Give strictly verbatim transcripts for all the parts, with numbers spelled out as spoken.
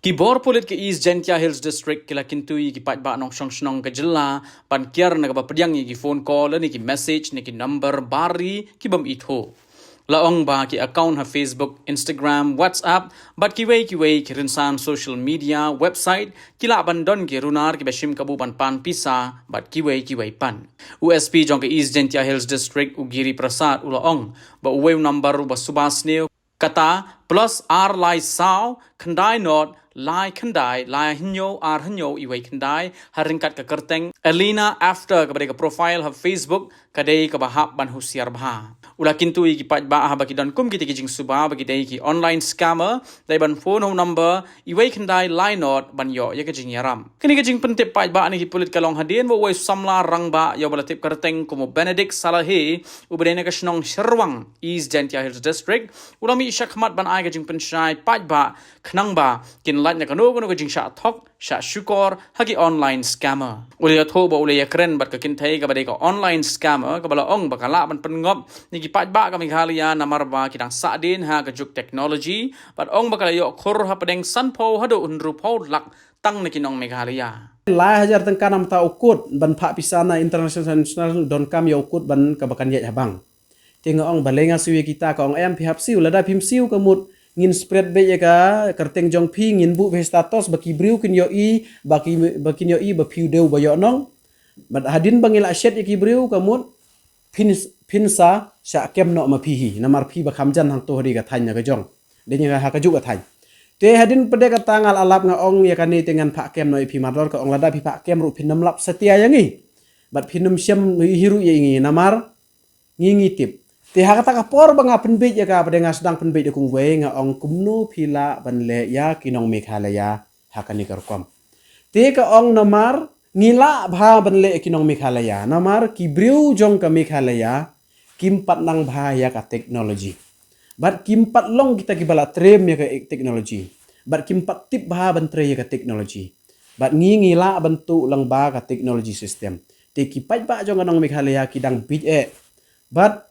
Ki bor pulit ka East Jaintia Hills District ki la kyntu ïa ki paidbah nongshong shnong ka jylla ban kiar na kaba pdiang ïa ki phone call ne ki message na ki number bar ri ki bym ithuh. La ong ba ki account ha Facebook, Instagram, WhatsApp bad kiwei kiwei ki rynsan social media, website, ki lah ban don ki runar kiba shim kabu ban pan pisa bad kiwei kiwei pat. U S P jong ka East Jaintia Hills District, u Giri Prasad, u la ong ba uwei u number uba suba sniew, kata plus ar lai saw khyndai nod lai khyndai lai hynñiew ar hynñiew iwei khyndai, ha ryngkat ka kyrteng Elena After, kaba dei ka profile ha Facebook, ka dei kaba hap ban husiar bha. U la kyntu ïa ki paidbah haba ki don kum kita ki jingsuba ba ki dei ki online scammer, dei ban phone ha u number iwei khyndai lai nod ban ïoh ïa ka jingïarap. Kane ka jingpyntip paidbah na ki pulit ka long hadien ba uwei u samla rangbah ïa uba la tip kyrteng kum u Benedict Salahi, uba dei na ka shnong Sherwang, East Jaintia Hills District, u la mih shakhmat ban ai ka jingpynshai paidbah khnang ba kin lait na kano kano ka jingshah thok shah shukor ha ki online scammer. U la ïathuh ba u la ïakren bad ka kynthei kaba dei ka online scammer, kaba la ong ba ka lah ban pynngop na ki paidbah ka Meghalaya namar ba ki dang sahdien ha ka juk technology, bad ong ba ka la ïoh khur hapdeng sanphew haduh hynriewphew lak tang na ki nong Meghalaya. Lai hajar tyngka namar ta u kut ban phah pisa na international, international, donkam ïa u kut ban kaba kan ïaid ha bank. Te nga ong balei nga siew ïa kita, ka ong em, phi hap siew, lada phim siew ka mut ngin spread beit ïa ka kyrteng jong phi, ngin buh beit status ba ki briew kin ïohi, ba ki, ba kin ïohi ba phi u dei uba ïoh nong. Bad hadien ba ngi la shet ïa ki briew ka mut phin, phin sa shah kem noh ma phi hi, namar phi ba kham jan hangto ha dei ka thaiñ na ka jong. Dei nga ha ka juk ka thaiñ. Te hadien pat de kata nga la lap nga ong ïa kane te ngan phah kem noh ïa phi, mardor ka ong lada phi phah kem ruh phin ym lap satia ïa ngi. Bad phin ym shem hi ruh ïa ngi namar ngi ngi tip. Te ha kata ka por ba nga pynbeit ïa ka, pat de nga sdang pynbeit ïa kong wei, nga ong kumno phi lah ban leh ïa ki nong Meghalaya ha kane ka rukom. Te ka ong namar ngi lah bha ban leh ïa ki nong Meghalaya, namar ki briew jong ka Meghalaya kim pat nang bha ïa ka technology. Bad kim pat long kita kiba la trei ïa ka technology. Bad kim pat tip bha ban trei ïa ka technology. Bad ngi ngi lah ban tuh lang bha ka technology system. Te ki paidbah jong ka nong Meghalaya ki dang bit eh. Bad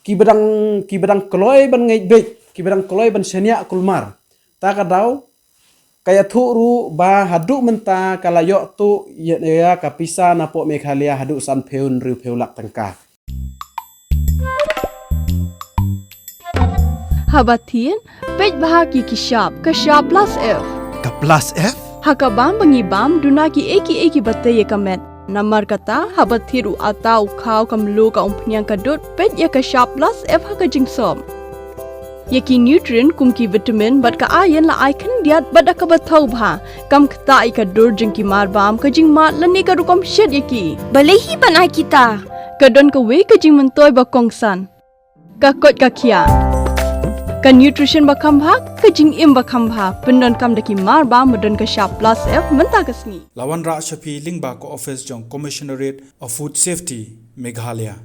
kiba dang, kiba dang kloi ban ngeit beit, kiba dang kloi ban shaniah kulmar. Ta ka daw ka ïathuh ruh ba haduh mynta ka la ïoh tuh ïa, ïa ka pisa na poh Meghalaya haduh sanphew hynriewphew lak tyngka. Haba thied, peit bha ki ki shap, ka shap plus F. Ka plus F? Ha ka bam ba ngi bam, duna ki ei ki ei kiba tei ïa ka met. Namar kata, haba thied u atta, u khaw, ka mluh, ka umphniang, ka dud, peit ïa ka shap plus F ha ka jingsop. Ïa ki nutrient kum ki vitamin bad ka iron la ai khyndiat bad da kaba thaw bha. Kam ktah ïa ka dur jong ki mar bam, ka jingmad lane ka rukom shet ïa ki. Balei hi ban ai kita? Ka don kawei ka jingmyntoi ba kongsan. Ka koit ka khiah. Ka nutrition ba kham bha, ka jingim ba kham bha. Pyndonkam da ki mar bam ba don ka shap plus F mynta ka sngi. La wanrah sha phi lyngba ka office jong Commissionerate of Food Safety, Meghalaya.